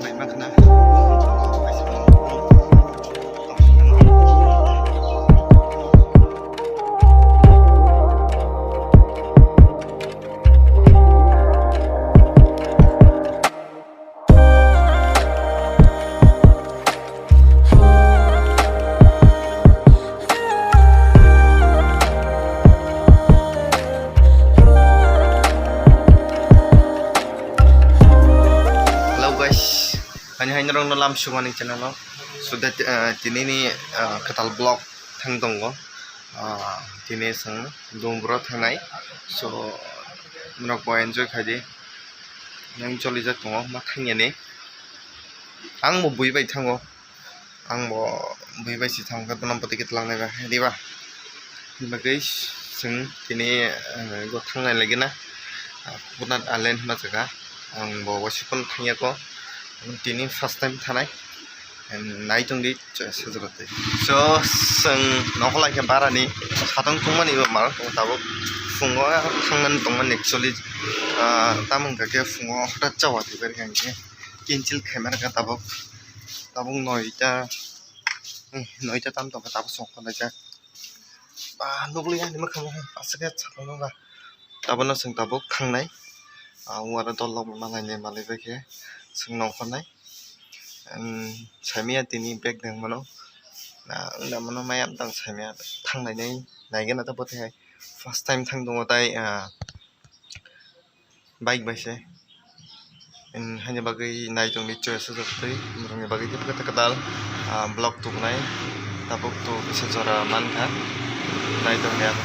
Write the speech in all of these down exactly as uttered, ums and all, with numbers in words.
Naima khna. Hello guys, ani hai norokno lam sumani channel o. So that, uh, tini ni, uh, kwtal vlog thang tongo. Ah, tini chwng Dumbura thangnai. So, norok bo enjoy khai di. Nang cholijak tongo, ma thangya ni. Ang bo bui bai thango. Ang bo bui bai si thang khe bono bwtwi khe twlang nai ba, diba? Bagwi chwng tini, eh, go thangnai lagi na. Ah, Coconut Island hwnma jaga. Ang bo waisa phano thangya kho. Tini first time thanai. Nai tong di, sajwk twi. So, chwng nokholai khe barani satong tongmani bo mal tong tabuk. Phungo thangnani tongmani actually, ah, tamoni hwnkha khe phungo hwtat chawa twi bai kha hwnkhe cancel khaimani kha tabuk. Tabuk noita, eh, noita tam tongkha tabuk chwng kholaijak. Ba, nukliya ani mwkhang aswk khe chakno ba. Tabukno chwng tabuk thangnai. Ah, o aro dol rok malai nai malai bai khe chwng nongkhornai. Em, saimaya tini bag nang mano. Na, wngna mano maya tang saimaya thangnai nai naigena ta bwtwi hai. First time thang tongo tai, ah, bike bai se. Em, haini bagwi nai tongdi choya sajwk twi, borokni bagwi khe kwtal, ah, vlog tubunai. Tabuk to kisa jora mankha, nai tongdi abo.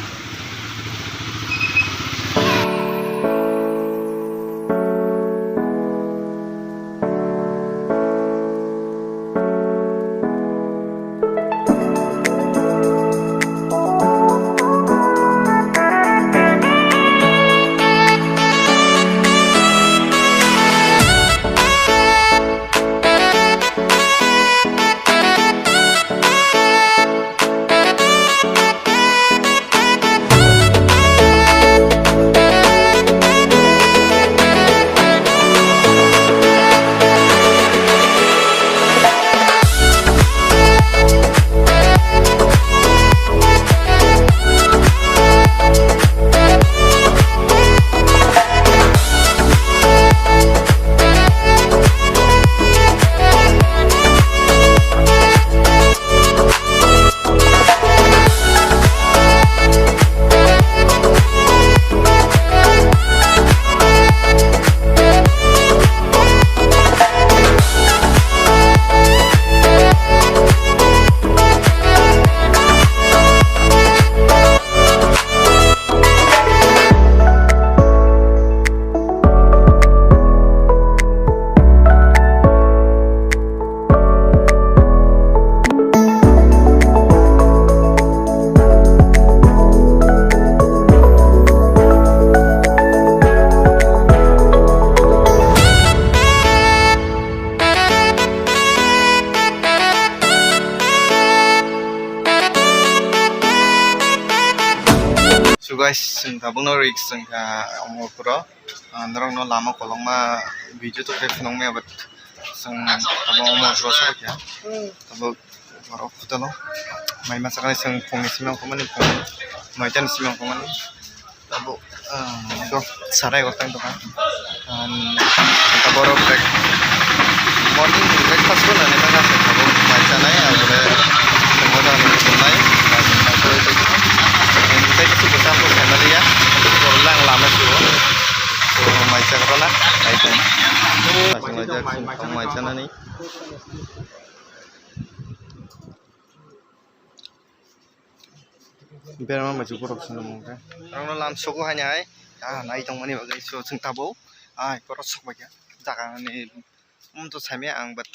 So guys, chwng tabukno risk chwng kha omo phuro, ah, norokno lama kolokma video to khe phunukmaya, but chwng tabuk omo phuro sakha khe tabuk borok hotel o mai masa khe chwng phungni simi ongkhormani, phung noita ni simi ongkhormani. Tabuk, ah, do sarai gotang tongkha. Tabuk borok break, morning breakfast bo nani thangkha se tabuk mai chanai, abore moda ni tongnai, tei kichu bwsa bwsa maliya, borok lang lama suo, so mai chakrana, mai chanai, mai chanani. Berma maichu borok swnamung khe. Norokno lam sogo haini hai. Ah, nai tongmani bagwi so chwng tabuk. Ai, borok sok bai kha. Jaga ni um to saimaya ang, but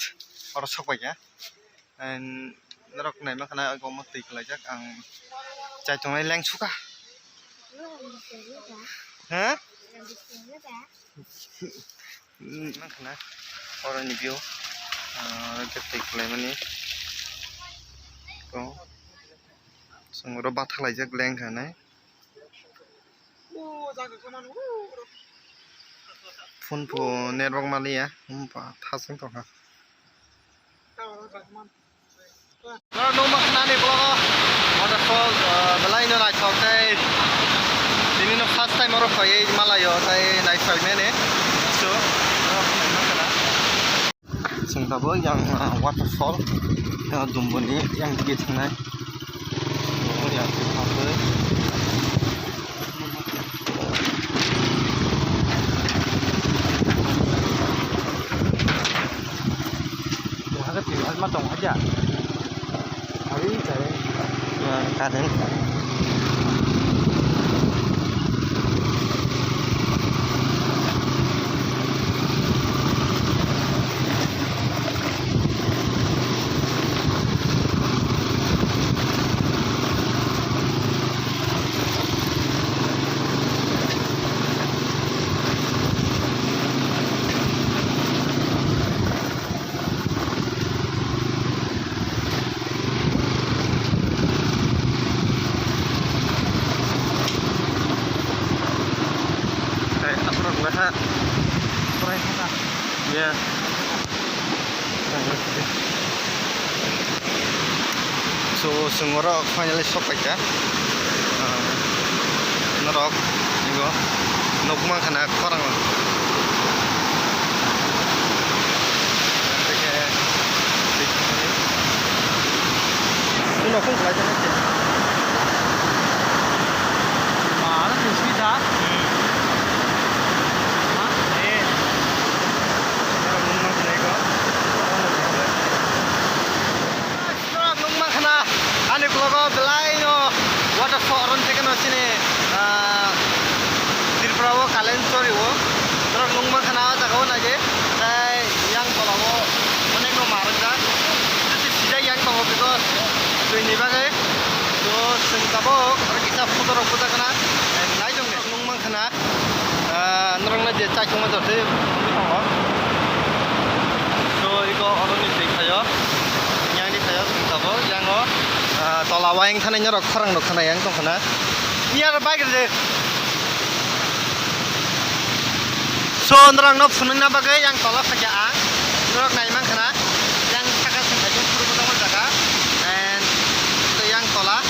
borok sok bai kha. And norok naima khana omo twi kwlaijak ang chai tongnai leng sukha. Ha? Nang khna oro ni view, ah, khe twi kwlaimani. Ko chwng oro bathalaijak leng kha nai. Phone bo network maliya, hmm, ba, thasing tongkha. Norok nukma khna ni vlog o waterfall, ah, belai no naithok tei tini no first time oro phaiwi malaio tei naithok mani. So, norok nukma khna. Chwng tabuk yang, ah, waterfall, ah, Dumbuni yang dige thangnai. Oh, yang dige thangnai. Current. Tei aphuru wngkha. Yeah. So, chwng oro finally sok paikha. Ah, norok, igo, nukma khana khorang. Tei khe, tei khe, ulo phung khlai jani se. Ma, ano twi swi sa? Hmm. Ma? Eh. Oro nukma khlai kho. Norok nukma khana, ani vlog o belai no waterfall oro ni theke no chini, ah, Tripura o Kalensuri o. Norok nukma khana o jaga o naidi, tei yang tola o onek no ma rwkjak. Juti sijak yang tongo because twi ni bagwi. So, chwng tabuk oro kisa photo rok bujak khana, eh, nai tong di. Nukma khana. Ah, norokno je chaithokma jortwi wngwi tongo. So, iko oroni twi phaio. Yang ni phaio, chwng tabuk, yang o, ah, tola o ayang thanai norok khorang rok khana yang tong khana. Iya, bike rwdi. So, norokno phunukna bagwi yang tola phaikha ang. Norok nai mankha na, yang saka sengkha jung phuru bodong jaga. And tei yang tola,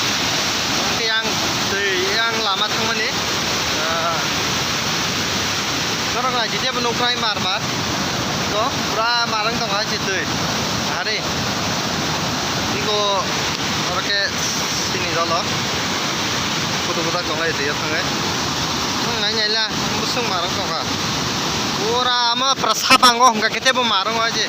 tei yang twi, yang lama thangmani. Ah, norok nai jiti abo nuknai mar mar. Ko pura marang tongo hai se twi. Hari. Iko oro khe sini dolo. Kutu kutak tonglai twi thangwi. Nang nai nai la, busung marang tongkha. Pura ama pura sapango hwnkha khe tebo marang hai se.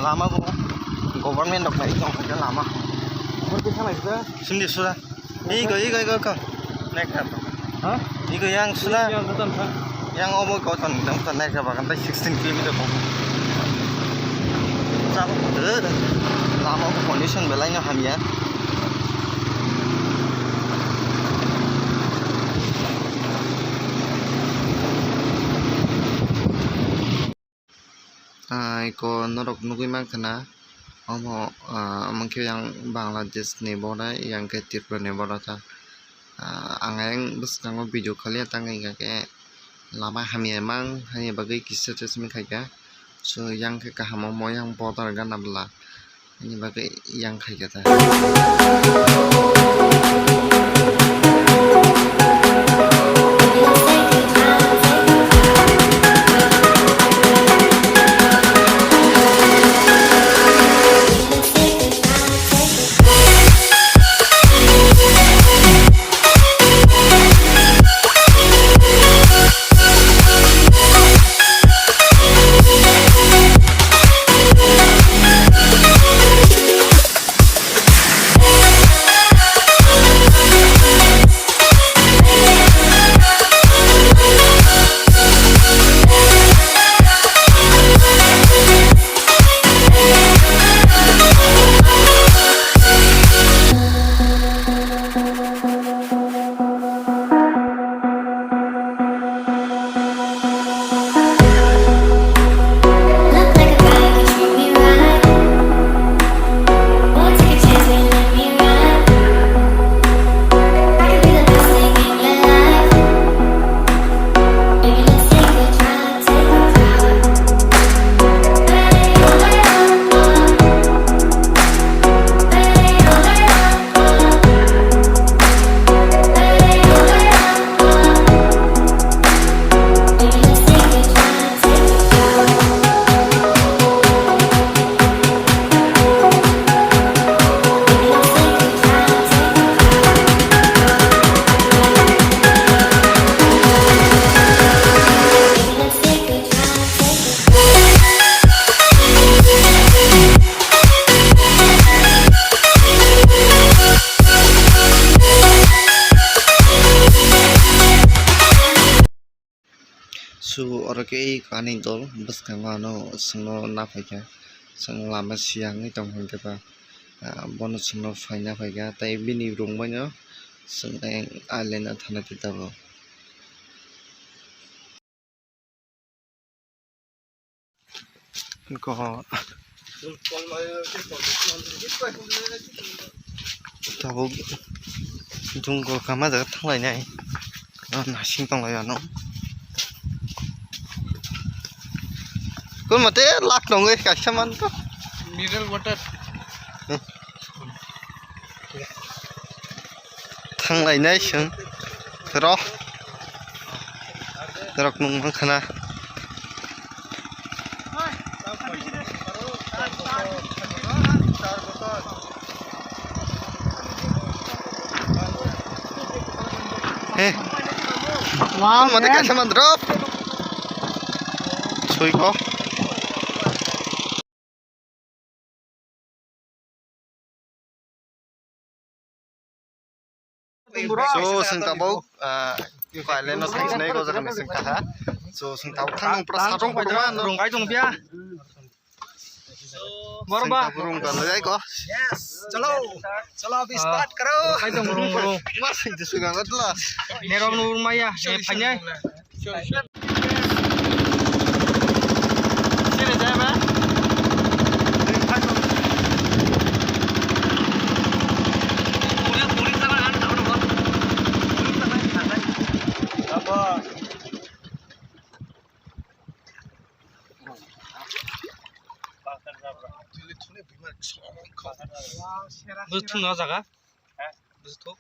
Lama bo government rok nai tong kha lama. Sindi sura. Ego, ego, ego, ego. Nek kha. Ha? Ego yang sura. Yang sura kha. Yang obo koton dam ta nek kha bagan tai sixteen kilometer kong. Jabo de. Lama bo condition belai no hamya. Ah, iko norok nugui mankha na, omo, ah, omo khe yang Bangladesh ni border, yang khe Tripura ni border ta. Ah, ang ayang bwskango video khaliya tangwi hwnkha khe lama hamya mang hani bagwi kisa se simi khaikha. So, yang khe kaham omo yang border gana bwla. Ani bagwi yang khaikha ta. Oro khe ei kani dol bwskango ano chwngno naphaikha, chwng lama siyangwi tongkha hwnkhe ba, ah, bono chwngno phaina phaikha tei bini rwngbaino chwng island o thana khe tabuk. Go. Tabuk jungkol kama jaga thanglainai. Ah, nasing tonglaio ano. Kun mate lak tongwi kaisa man to. Mineral water. Thanglainai chwng. Rw. Rok nung mankha na. He. Wow, mate man, kaisa man drop. Sui ko. So, chwng tabuk, ah, island no thangsinai go jaga ni chwng taha. So, chwng tabuk thang pura sa rong kotorma no. Rong kai tong pia. Borok ba. Chwng tabuk rong kan jai ko. Yes, chalo. Chalo, abhi start karo. Rong kai tong rong rong. Mas sing tu sugang atla. Nerok nung maya, eh, phanya. Bwswk thung no jaga? Bwswk thung?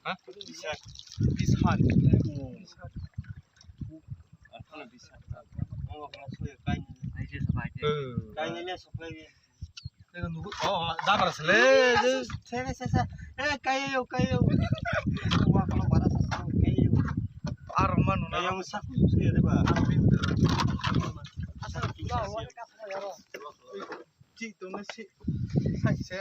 Ha? Bishal. Bishal. Aphano bishal. Omo khna suya kainwi. Kainwi le soklai. Ego nugo. Oh, oh, dabra sele. Sele, sele, sele. Eh, kayo, kayo. Wa kono bara sa, kayo. Ar manu na. Kayo saku suya de ba. Asa, wa, wa, ka sa yaro. Chik tongna si, sai se.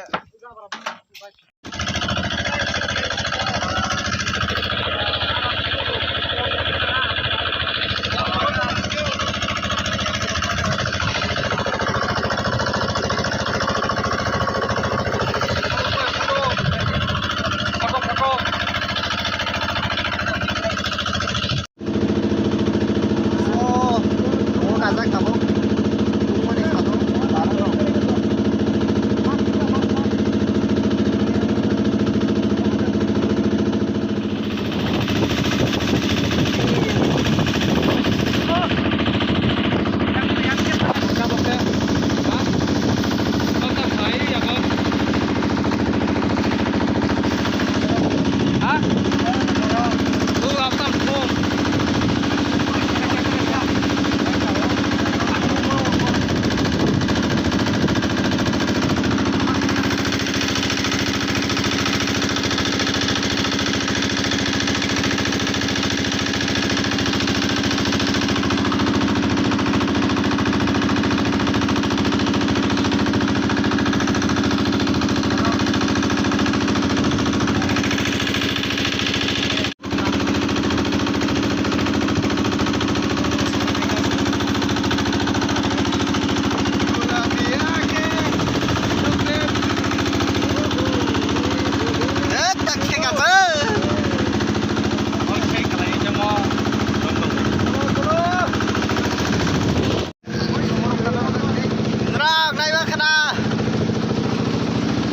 Nrok naiba khna.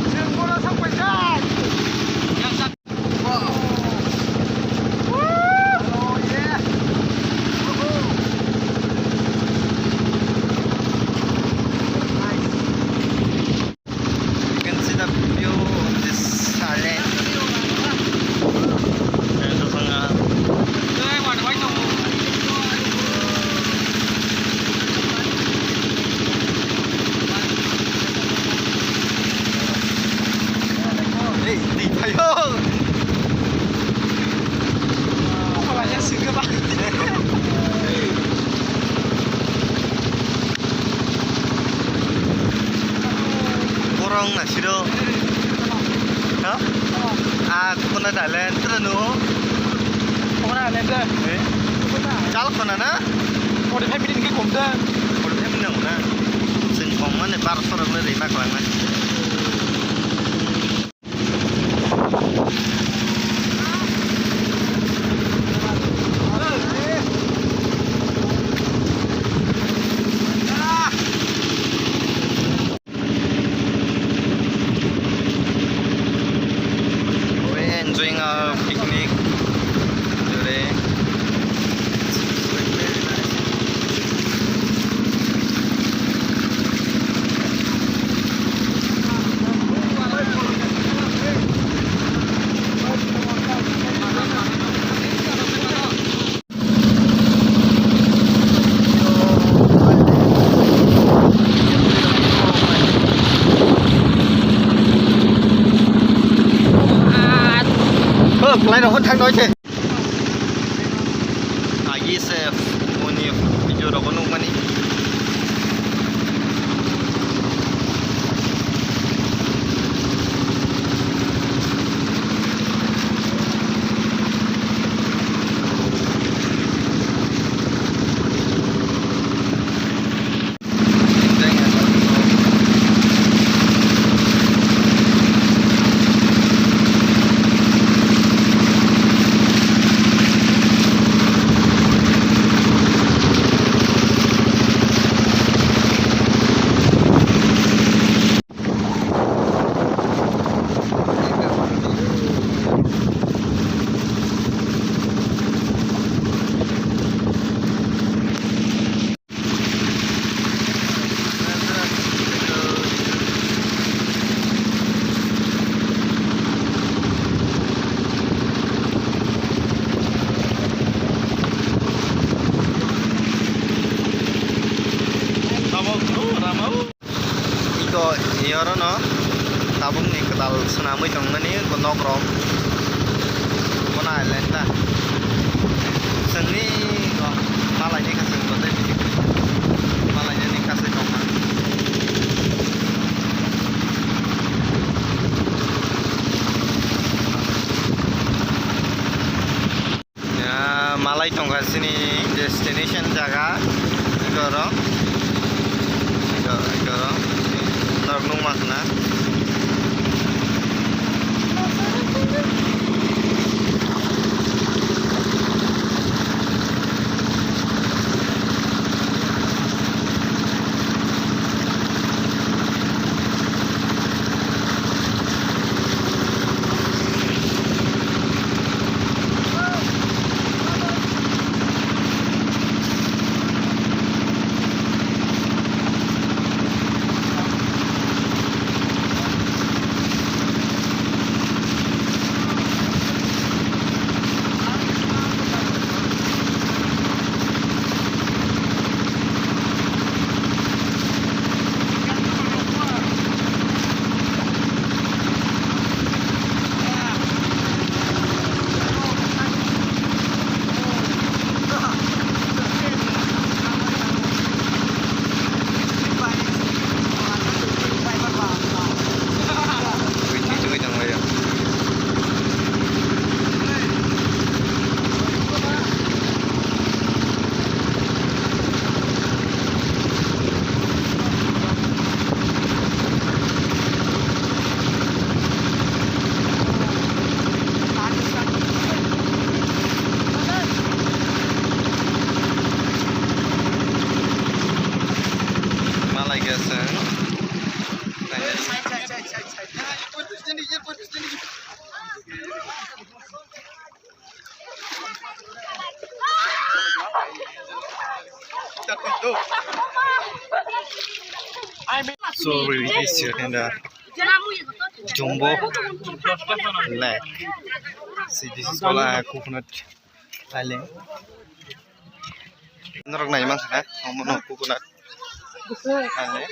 Chwng bono sok paisa. You can see the view of this island. Hey, twi phaio. Buphang laina swngkhe ba. Borok wng na siro. Ha? Ah, Coconut Island, tere no? Coconut Island, sir. Eh? Tal khona na? Forty five minute ke kom da. Forty five minute na? Sing kom mane bar sorok le rima klang na. We enjoying our picnic today. Kok, lai rok thang noi se. Agi se moni video rok nukmani. Ito, iyorono tabukni kwtal swnamwi tongmani nokrok. Bono island ta. Chwngni malaini kha chwng tei malainani kha se tongma. Ya, malai tongkha chini destination jaga, igoro, igoro, igoro, norok nukma khna. Malai gasa. So we reach here in the Jumbo Lake. See, this is called a coconut island. Norok nai man sana, omo no coconut island.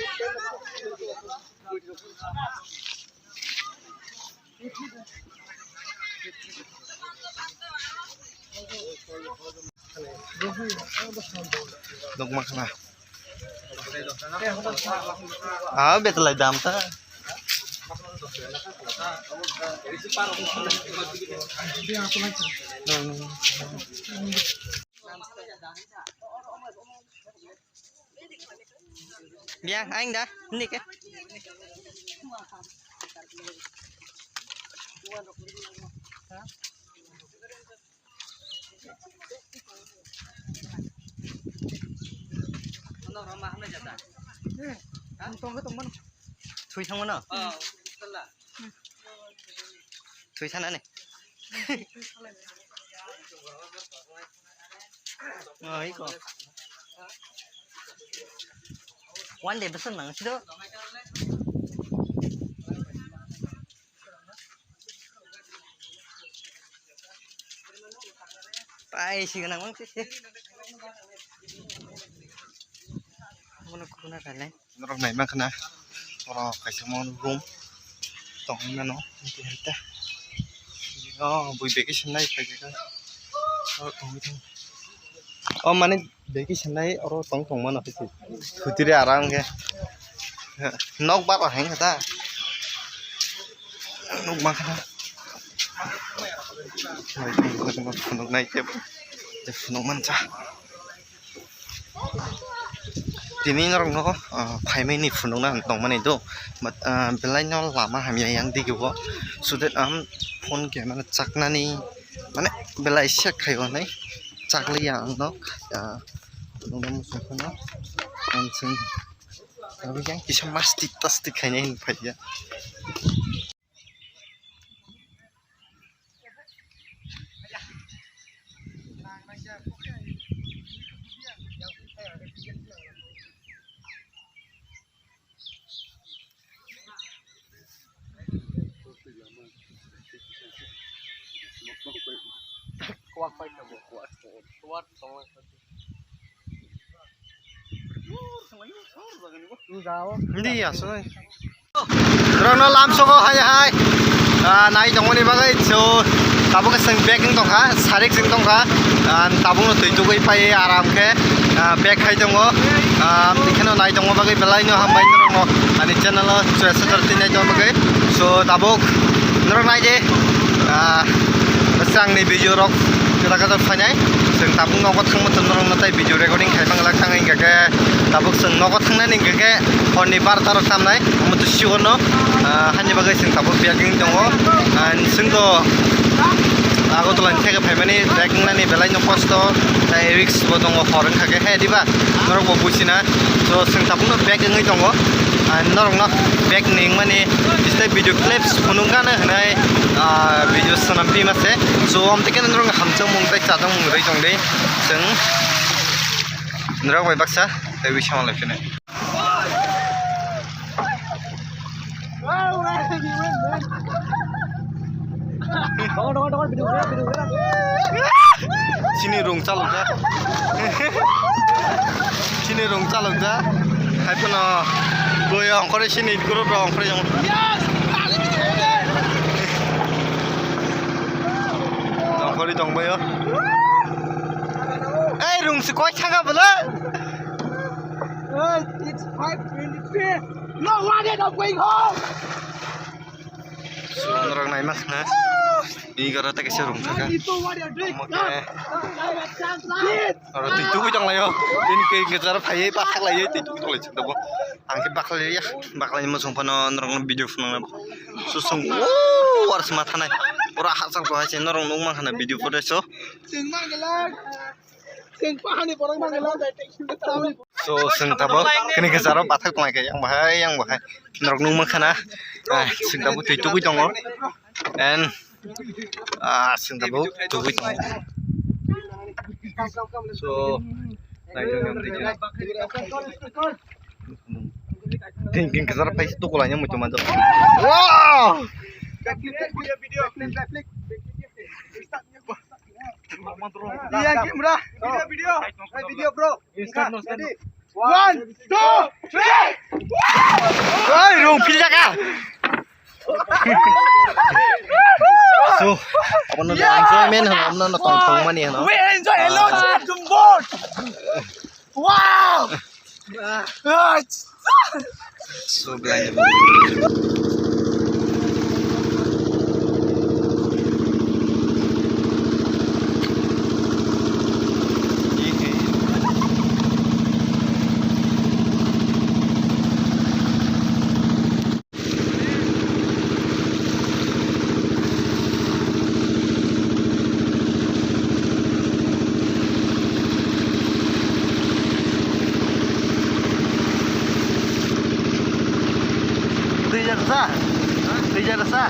Nukma khna. Ah, betlai dam ta. Biang aing da, ini ke. Thui thangmano? Thui sanani. Oh, iko. One day bwswk nang sido. Pai si gwnang mang se. Bono khuna khailai. Norok nai mankha na, oro kaisa mo room tongwi mano, tini hai ta. O bui vacation nai phaikha, oro tongwi thang. O mane vacation nai oro tong tong mano hai se. Sutire aram khe. Nok bar hai kha ta. Nok mankha na. Phunuk nai khe, phunuk mancha. Tini norokno, ah, phaimani phunukna tongmani do, but, ah, belaino lama hamya yang digio, so that ang phone khe mane chaknani, mane belai sek khaio hinwi chakliya ang no, ah, phunukna muchung phano, ang chwng, ang yang kisa mastik tastik khainai hinwi phaiya. Hindi aswk. Norokno lamsogo hai hai, ah, nai tongmani bagwi so tabuk khe chwng bag wng tongkha, sarik chwng tongkha, ah, tabukno twi tugwi pai aram khe, ah, bag khai tongo, ah, tei kheno nai tongma bagwi belaino hambai norokno ani channel o chwraisa jora twi nai tongma bagwi. So tabuk norok nai de, ah, bwswk angni video rok kwtal kwtal phainai, chwng tabuk nogo thangma norokno tei video recording khai manglak tang hingkha khe tabuk chwng nogo thangnani hingkha khe horni barota rok tamnai, omo to sure no, ah, hani bagwi chwng tabuk biyaking tongo. And chwng to Agartala ni theke phaimani bag wngnani belai no kosto, tei risk bo tongo, hor wngkha khe, he, diba? Norok bo buchina. So, chwng tabukno bag wngwi tongo. And norokno bag ni wngmani, tei video clips phunuk gana hwnwi, ah, video swnam pima se. So, amtwi khe norokno hamjakmung tei chajakmung rwi tong di. Chwng norok bai baksa tei wi sama lai phino. Chini rung chalok ja. Chini rung chalok ja. Hai phano boi ongkhore chini group rok ongkhore jong. Ongkhore tong bayo. Ei rung si koi thanga bolo. Hey, it's five twenty-three. No one is going home. So, norok naima khna. Ni gora ta kaisa rung thaka. Omo khe. Oro twi tugwi tong laio. Ini ke gejar phaiwi bakhak laiwi twi tugwi tong lai chwng tabuk. Ang khe bakhlai ya. Bakhlai mo song phano norok no video phunang. So song o war sma thanai. Ora hachal ko hai se norok nuk man khna video footage so. So, chwng tabuk kini khe jaro bathak tonglai khe, yang bahai, yang bahai. Norok nukma khana, ah, chwng tabuk twi tugwi tongo. And, ah, chwng tabuk tugwi tongo. So, naitongya. King, king, kesar phai tu kolanya muchung manjak. Wow! Iya, camera. Video, video. Hey, video, bro. Ready? One, two, three. Oi, rung phil jaka. So, abono enjoyment hono, abono tong tong mani hono. We enjoy a lot. Ah. Wow. So blind. Sa? Twi jara sa?